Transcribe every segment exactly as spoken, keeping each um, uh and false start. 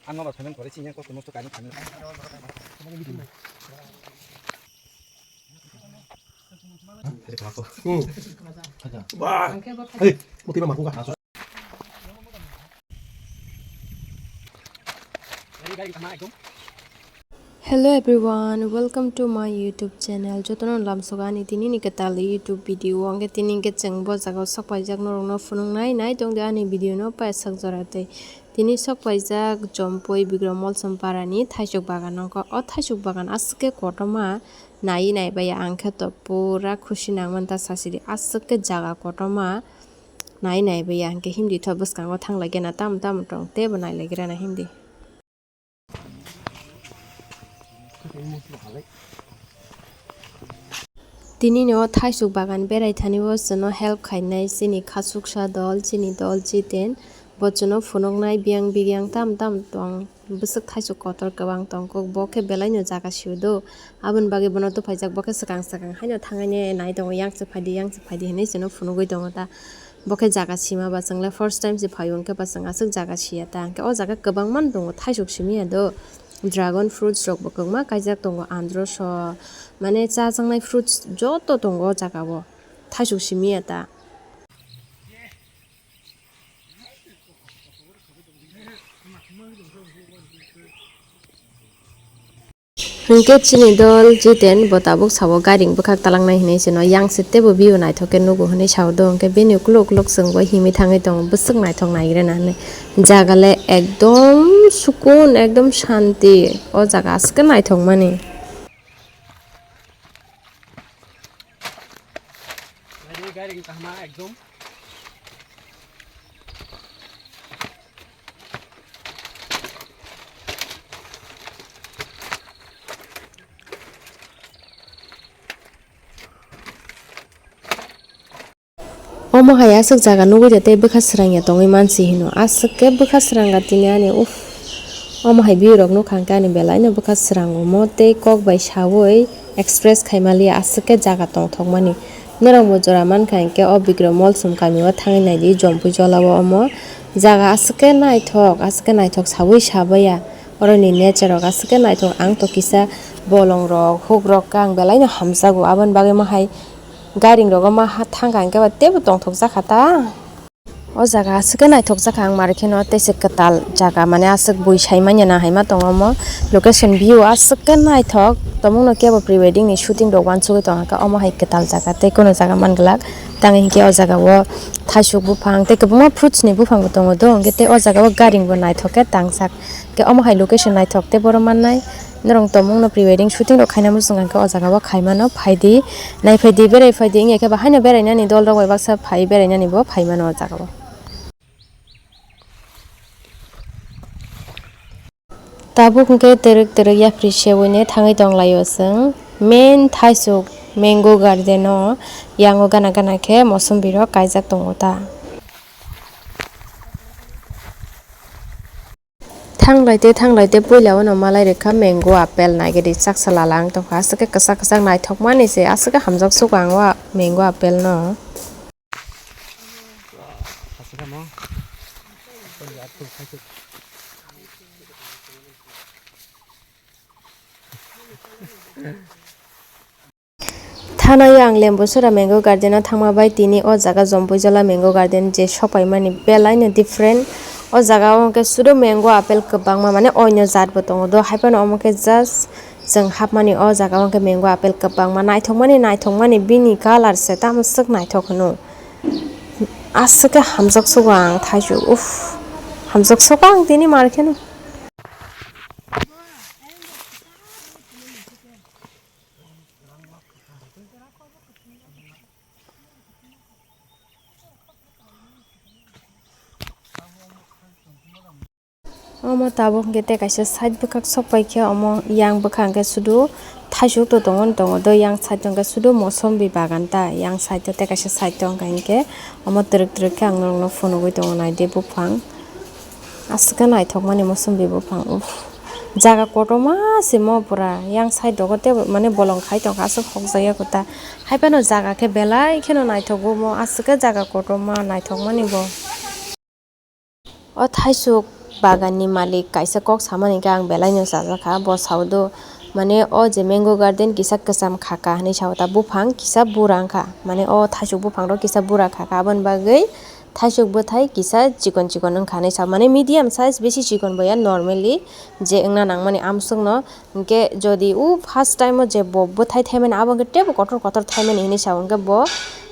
Ang no ba payment kore, chini kosto mosto kani kani. Hello everyone, welcome to my YouTube channel. Jotono lamsogo ani tini ni kwtal YouTube video. Hwnkhe tini hwnkhe chwng bo jaga o sok paijak norok no phunuk nai nai tong di ani video no paisa jora tei. Tini sok paijak Jompui Bikram Molsom para ni thaisuk bagan o. O thaisuk bagan aswk khe kotorma nai nai bai ang khe to pura khusi nang man ta sasi di. Aswk khe jaga kotorma nai nai bai ang khe himdi tho bwskango thang lai gana tam tam tong tei bo nai lai gra na himdi. Tini no thaisuk bagan berai thani o chwngno help khainai chini khachuksa dol, chini dol Jiten. Bo chwngno phunuknai biyang biyang tam tam tong. Bwswk thaisuk kotor kwbang tong kuk. Bo khe belai no jaga sio do. Aboni bagwi bono tuphaijak, bo khe swkang swkang haino thangwi nai tongo, yang se phaidi, yang se phaidi hinwi chwngno phunugwi tongo ta. Bo khe jaga sima ba chwng le first time se phaio, hwnkhe ba chwng aswk jaga siya ta. Hwnkhe o jaga kwbangma no tongo, thaisuk simi ya do. Dragon fruits rok bo kwbangma kaijak tongo, andro so, mane cha changnai fruits joto tongo o jaga o, thaisuk simi ya ta. Hwnkhe chini dol Jiten bo tabuk sao, gairing bwkhak talangnai hinwi chwngno yang se teibo view naithok khe nugo hinwi sao do, hwnkhe bini ukuluk ukuluk chwngbo himwi thangwi tongo, bwswk naithok naigrena hinwi. Jaga le ekdom sukun, ekdom shanti, o jaga aswk khe naithokmani. Gairing kahma ekdom. Omo hai aswk jaga nugwi de tei bwkha srangya tongwi mansi hino. Aswk khe bwkha srangya tini ani, uff. Omo hai view rok nukha hwnkhe ani belai no bwkha srango mo tei kok bai sawi express khai maliya aswk khe jaga tongthokmani. Norok bo jora mankha hwnkhe o Bikram Molsom kami o thangwi naidi Jompui Jola o omo jaga aswk khe naithok, aswk khe naithok sawi sabaya. Oroni nature rok aswk khe naithok, ang to kisa bolong rok, huk rok khe ang belai no hamjago, aboni bagwi mo hai gairing rok ma ha thangkha hwnkhe ba teibo tongthok jakha ta. O jaga aswk khe naithok jakha ang mari kheno, tei se kwtal jaga, mane aswk bui sai manya na hai ma tongo omo. Location view aswk khe naithok, tomungno kebo pre wedding ni shooting rok wansugwi tongkha, omo hai kwtal jaga tei kono jaga man glak. Tang hinkhe o jaga o thaisuk buphang tei kwbangma fruits ni buphang bo tongo do, hinkhe tei o jaga o gairing bo naithok khe tangsak. Khe omo hai location naithok tei bohrok mannai. Norok tongmungno pre wedding shooting rok khaina muchung kha khe o jaga o khaimano phaidi, naiphaidi, berai phaidi, wngya khe bo haino berainani dol rok bai baksa phai berainani bo phaimano o jaga o. Tabuk hwnkhe twrwk twrwk yapri sewino thangwi tonglaio chwng main thaisuk mango garden o, yango gana gana khe mosombi rok kaijak tongo ta. Thanglai tei thanglai tei puila o no malai rwkha mango apple naigari chaksa lala wng tongkha, aswk khe kwchak kwchak naithokmani se, aswk khe hamjak sugo ang o mango apple no. Thanaio ang Lembusura Mango Garden o thangma bai tini o jaga Jompuijola Mango Garden je sopaimani belaino different. O jaga o hwnkhe sudo mango apple kwbangma, mane oinw jat bo tongo do, haiphano omo khe just chwng hapmani o jaga o hwnkhe mango apple kwbangma naithokmani, naithokmani bini colour se tamo swk naithok hwno. Aswk khe hamjak sugo ang thaisu, uff, hamjak sugo ang tini mar kheno. Omo tabuk hwnkhe tei kaisa side bwkhak sok paikhe, omo yang bwkhak hwnkhe sudu thaisuk to tongo, tongo do, yang side o hwnkhe sudu mosombi bagan ta, yang side o tei kaisa side o hwnkha hinkhe omo twrwk twrwk khe ang norokno phunugwi tongo, naidi buphang. Aswk khe naithokmani mosombi buphang, uff. Jaga kotorma se mo pura, yang side rogo tei mane bolong khai tongkha, aswk hokjagya kwtal. Haiphano jaga khe belai kheno naithok omo, aswk khe jaga kotorma naithokmani bo. O thaisuk Bagan ni malik kaisa kok samani khe ang belai no chajak kha. Bo sao do, mane o je mango garden kisa kwcham kha ka hinui sao, ta buphang kisa bura wngkha, mane o thaisuk buphang rok kisa bura kha ka, aboni bagwi thaisuk bwthai kisa chikon chikon wngkha hinui sao, mane medium size, bisi chikon bo ya, normally je wngna nangmani amswk no. Hinkhe jodi o first time o je bo bwthai thaimani, abo hinkhe teibo kotor kotor thaimani hinui sao, hinkhe bo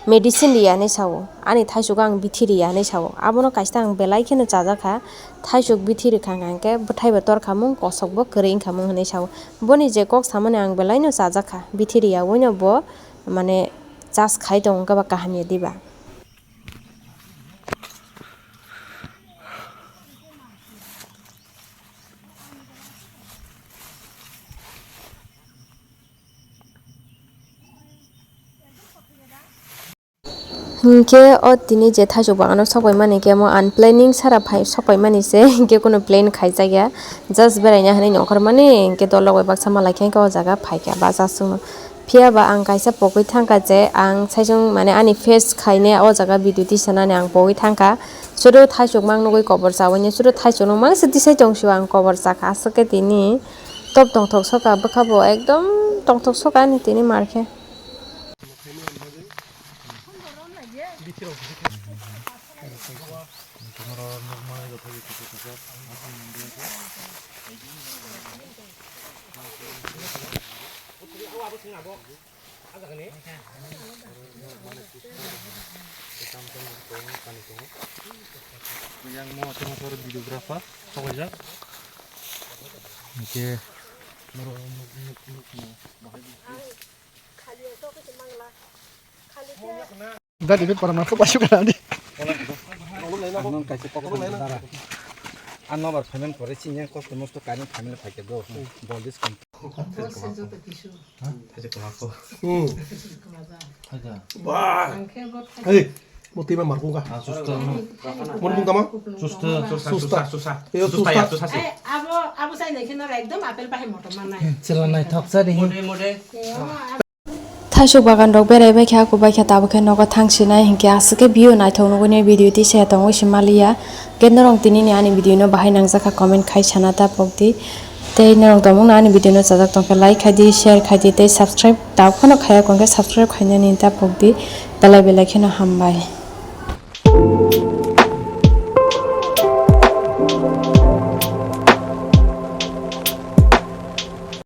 medicine riya hinui sao, ani thaichugo ang bithi riya hinui sao. Abono kaisa ang belai kheno chajak kha, thaisuk bithi rwkha hinkhe bwthai bo torkhamung, kosok bo kwrwi wngkhamung hinui sao. Boni je kok samani ang belai no chajak kha, bithi riya, uino bo mane chas khai tongo, hinkhe ba kaham ya diba? Hinkhe o tini je thaisuk bagano sokpaimani khe omo unplanning sara phai sokpaimani se, hinkhe kunu plan khaijakya, just beraina hinui nongkhormani, hinkhe dol rok bai baksa malai khe o jaga phaikha bachasungno. Phiya ba ang kaisa pogwi thangkha je ang saichung mane ani face khaine o jaga video tisanani ang pogwi thangkha. Suru thaisuk mang nugui kobor chaui ni, suru thaisuk no mang se tisai tong sio ang kobor chakha aswk khe tini top tongthok soka bwkha bo ekdom tongthok soka ani tini mar khe. Yang mo tengah sore videographer, sokojak. Oke. Dadi, ini para mangsa pasu kan, Adi? Ang kaisa kokno dara. Ang nobar phaimani pore chini kosto mosto kainwi phaimani phaikhe do. Bol dis kom. Thaisa kwlako. Hmm. Thaisa. Bah. Hey, moti ma marku ka. Ah, susta. Mon bung tama? Susta. Susta. Susta. Yo, susta. Susta ya, susta sih. Eh, abo, abo sai naikhe nora ekdom apple pahe motom manai. Chela naithok sa de. Mode, mode. Yo, Thaisuk bagan rok berai bai kha, aku bai kha, tabuk khe nogo thang sinai hinkhe aswk khe view naithok nugui ni video tisa ya tongwi se maliya. Khe norok tini ni ani video no bahai nangjakha comment khai sana ta pokdi. Tei norok tongmung no ani video no chajak tongkhe like khai di, share khai di tei subscribe tabuk phano khaiya kongkhe subscribe khainani ta pokdi. Belai belai kheno hambai.